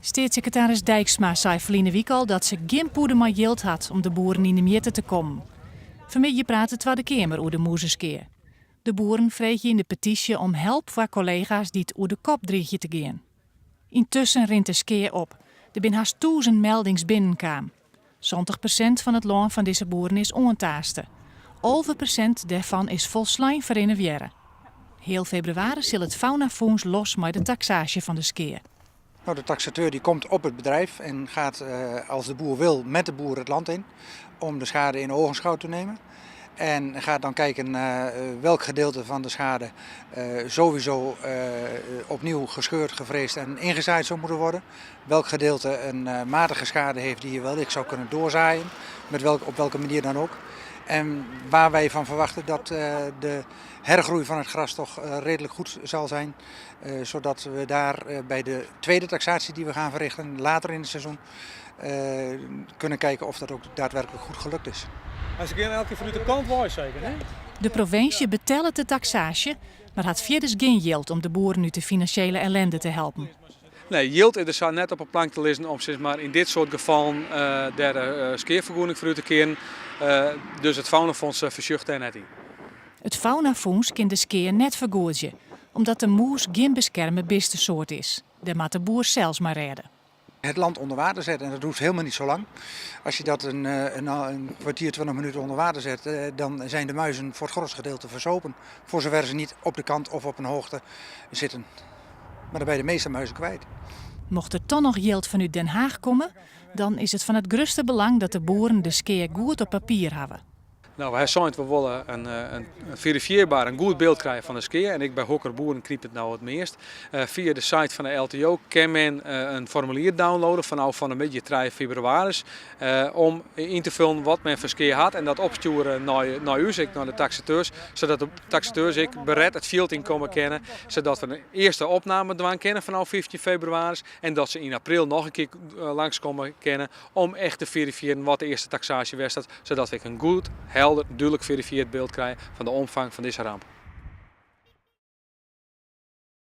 Steatssekretaris Dijksma sei ferline wike al dat se gjin pûde mei jild hat om de boeren yn 'e mjitte te kommen. Fanmiddei praat de Twadde Keamer oer de mûzeskea. De boeren freegje yn de petysje om help foar kollega's dy't oer de kop driigje te gean. Yntusken rint de skea op. Der binne hast 1000 meldings binnenkaam. 70% fan it lân fan dizze boeren is oantaaste. 11% dêrfan is folslein ferrinnewearre. Heal febrewaris sil it Faunafûns los mei de taksaasje fan de skea. Nou, de taxateur die komt op het bedrijf en gaat, als de boer wil, met de boer het land in om de schade in ogenschouw te nemen. En gaat dan kijken welk gedeelte van de schade sowieso opnieuw gescheurd, gefreesd en ingezaaid zou moeten worden. Welk gedeelte een matige schade heeft die je wellicht zou kunnen doorzaaien, op welke manier dan ook. En waar wij van verwachten dat de hergroei van het gras toch redelijk goed zal zijn. Zodat we daar bij de tweede taxatie die we gaan verrichten later in het seizoen kunnen kijken of dat ook daadwerkelijk goed gelukt is. Mar se gean elke kear fanút de kant wei seker, hè? De provinsje betellet de taksaasje, mar hat fierders gjin jild om de boeren út de finansjele ellende te helpen. Nee, jild is der sa net op 'e plank te lizzen om sis mar yn dit soart gefallen dêr skeafergoeding foar út te kearen. Dus it Faunafonds fersjocht dêr net yn. It Faunafûns kin de skea net fergoedzje, omdat de mûs gjin beskerme bistesoart is. Dêr moat de boer sels mei rêde. Het land onder water zetten en dat hoeft helemaal niet zo lang. Als je dat een kwartier, 20 minuten onder water zet, dan zijn de muizen voor het grootste gedeelte verzopen. Voor zover ze niet op de kant of op een hoogte zitten. Maar dan ben je de meeste muizen kwijt. Mocht der toch noch jild fanút Den Haag komme, dan is it fan it grutste belang dat de boeren de skea goed op papier hawwe. No, wy ha sein, we wolle in ferifiearber, in goed byld krije fan de skea en ek by hokker boeren knypt it no it meast. Fia de site fan de LTO kin men in formulier downloade fanôf fan 'e middei 3 febrewaris om yn te fullen wat men foar skea hat en dat opstjoere nei ús, ek nei de taksateurs, sadat de taksateurs ek beret it fjild yn komme kinne, sadat we in earste opname dwaan kinne fanôf 15 febrewaris en dat se yn april noch in kear langskomme kinne om echt te ferifiearjen wat de earste taksaasje west hat, sadat we ek in goed, helder, dúdlik ferifieard byld krije fan de omfang fan dizze ramp.